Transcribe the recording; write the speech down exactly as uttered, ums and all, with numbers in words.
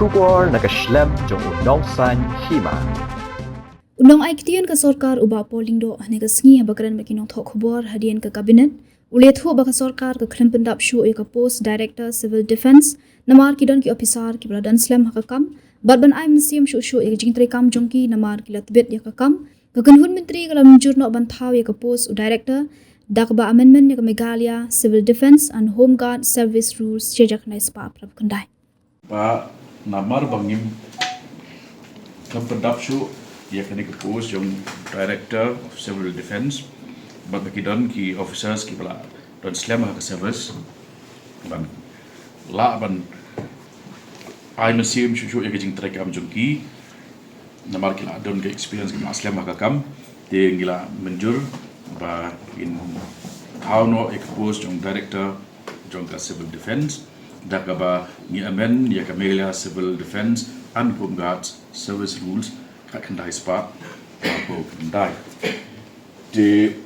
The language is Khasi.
Khubor na ka shlem jong u nongsan hima. U nongai ktien ka sorkar u Bah Paul Lyngdoh hynne ka sngi haba kren bad ki nongthoh khubor hadien ka kabinet, u la ïathuh ba ka sorkar ka khlem pyndap shuh ïa ka post Director Civil Defence namar ki don ki ophisar kiba la don slem ha ka kam, bad ban ai mynsiem shuh shuh ïa ka jingtrei kam jong ki namar ki la tbit ïa ka kam. Ka kynhun myntri ka la mynjur noh ban thaw ïa ka post u Director da kaba amendment ïa ka Meghalaya Civil Defence and Home Guard Service Rules shi hajar khyndai spah phra phew khyndai. Ba namar ba ngim khlem pyndap shuh ïa kane ka post jong Director of Civil Defence, bad ba ki don ki officers kiba la don slem ha ka service, ban lah ban ai mynsiem shuh shuh ïa ka jingtrei kam jong ki, namar ki la don ka experience kiba la slem ha ka kam, te ngi la mynjur ba ngin thaw noh ïa ka post jong Director jong ka Civil Defence da kaba ngi amend ïa ka Meghalaya Civil Defence and Home Guards Service Rules khatkhyndai spah phra phew khyndai. Te